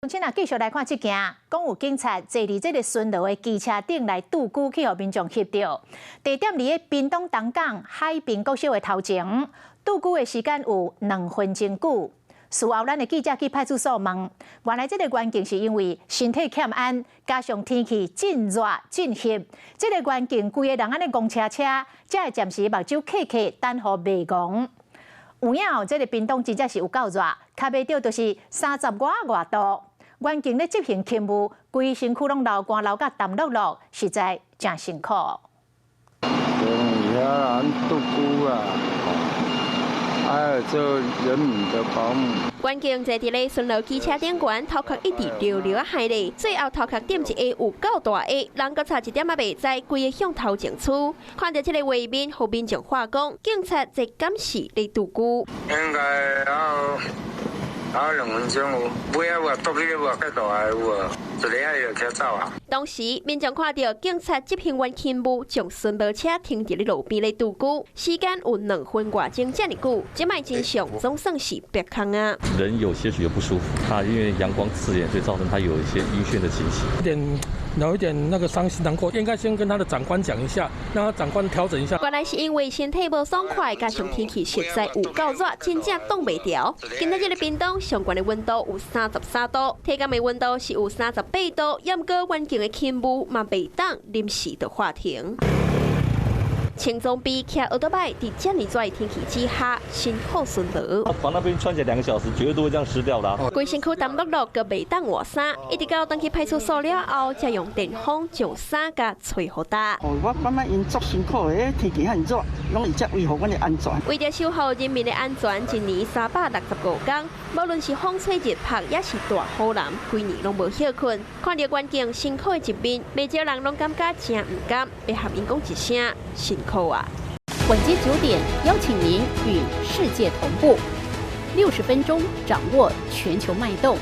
請啊，繼續來看這件，講有警察坐佇這个巡邏的機車頂來駐車，去予民眾翕著。地點佇咧屏東東港海濱國小的頭前，駐車的時間有2分鐘久。事後，咱的記者去派出所問，原來這个員警是因為身體欠安，加上天氣真熱真翕，這个員警規个人按呢戇車車，才會暫時目睭瞌瞌，等予袂戇。有影哦，這个屏東真正是有夠熱，較袂著就是三十外外度。員警咧執行勤務，規身軀攏流汗流甲澹漉漉，實在誠辛苦。等遐人駐車啊，還做人民的保姆。員警坐佇咧巡邏機車頂懸，頭殼一直流流啊汗咧，最後頭殼點一下有夠大下，人閣差一點仔袂知，規个向頭前趨。看著這个畫面，予民眾話講，警察這敢是咧駐車？應該還有2分鐘有，尾仔有倒去有較大个有啊，一下就騎走啊。當時民眾看著警察執行完勤務，將巡邏車停佇咧路邊咧駐車，時間有2分外鐘遮爾久，這擺真相總算是白空啊。人有些許的不舒服，他因為陽光刺眼，所以造成他有一些暈眩的情形。有點有一點那個傷心難過，應該先跟他的長官講一下，讓他長官調整一下。原來是因為身體無爽快，加上天氣實在有夠熱，真正擋袂牢。今仔日的屏東上懸的溫度有33度，體感的溫度是有38度，毋過員警的勤務嘛袂當臨時就喊停。輕裝備騎歐多擺，佇遮爾熱的天氣之下，辛苦巡邏。把那邊穿起來2個小時，絕對都會這樣濕掉的。規身軀澹漉漉，閣袂當換衫，一直到轉去派出所了後，才用電風將衫共吹予焦。哦，我感覺𪜶足辛苦的，天氣遐爾熱，攏會遮維護阮的安全。為著守護人民的安全，一年365天，無論是風吹日曬，抑是大雨淋，規年攏無歇睏。看著員警辛苦的一面，袂少人攏感覺誠毋甘，欲和𪜶講一聲辛苦啊！晚間9點，邀請您與世界同步，60分鐘掌握全球脈動。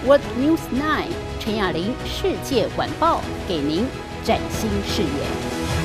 World News 9 陳雅玲世界晚報，給您嶄新視野。